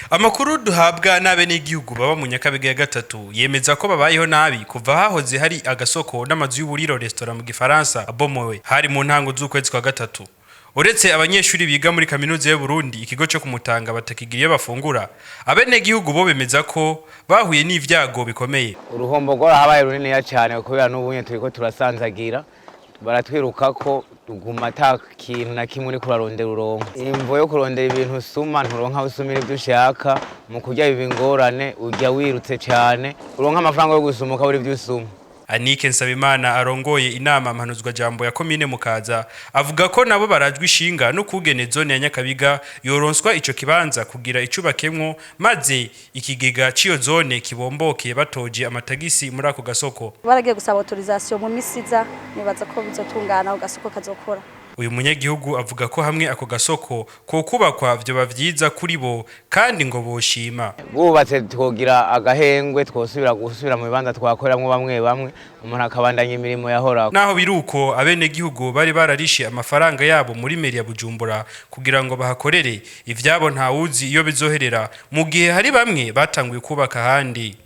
Amakuru duhabwa n'abenegihugu baba mu Nyakabiga ya gatatu yemeza ko babayeho nabi kuva hahoze hari agasoko n'amazu y'uburiro, restaurant mu Gifaransa, abomowe. Hari mu ntango z'ukwezi kwa gatatu. Uretse abanyeshuri biga muri Kaminuza y'u Burundi, ikigo cyo kumutanga, batakigira iyo bafungura, abenegihugu bo bemeza ko bahuye n'ivyago bikomeye. Uruhombo rwarahabaye runiniya cyane, kubera n'ubunye turiko turasanzagira, baratwiruka ko tuguma ata kintu na kimwe uriko urarondera uronka. Imvo yo kurondera ibintu usuma, nturonka aho usumira ibyo ushaka. Mu kurya biba ingorane, urya wirutse cyane, uronka amafaranga yo gusuma ukabura ibyo usuma. Anike Nsabimana arongoye inama mpanuzwajambo ya komine Mukaza avuga ko nabo barajwe ishinga no kugene zone ya Nyakabiga yoronswa ico kibanza kugira icubakemwo, maze ikigega c'iyo zone kibomboke batoje amatagisi muri ako gasoko. Baragiye gusaba autorisation mu misiza, nibaza ko bizotungana, ako gasoko kazokora. Uyu munyagihugu avuga ko hamwe ako gasoko ko kubakwa vyoba vyiza kuri bo, kandi ngo boshima. Bubatse twogira agahengwe, twosubira gusubira mu bibanza twakoreramwo bamwe bamwe, umuntu akabandanya imirimo yahorako. Naho biruko, abenegihugu bari bararishe amafaranga yabo muri mairie ya Bujumbura kugira ngo bahakorere ivyabo, ntawuzi iyo bizoherera, mu gihe hari bamwe batanguye kubaka ahandi.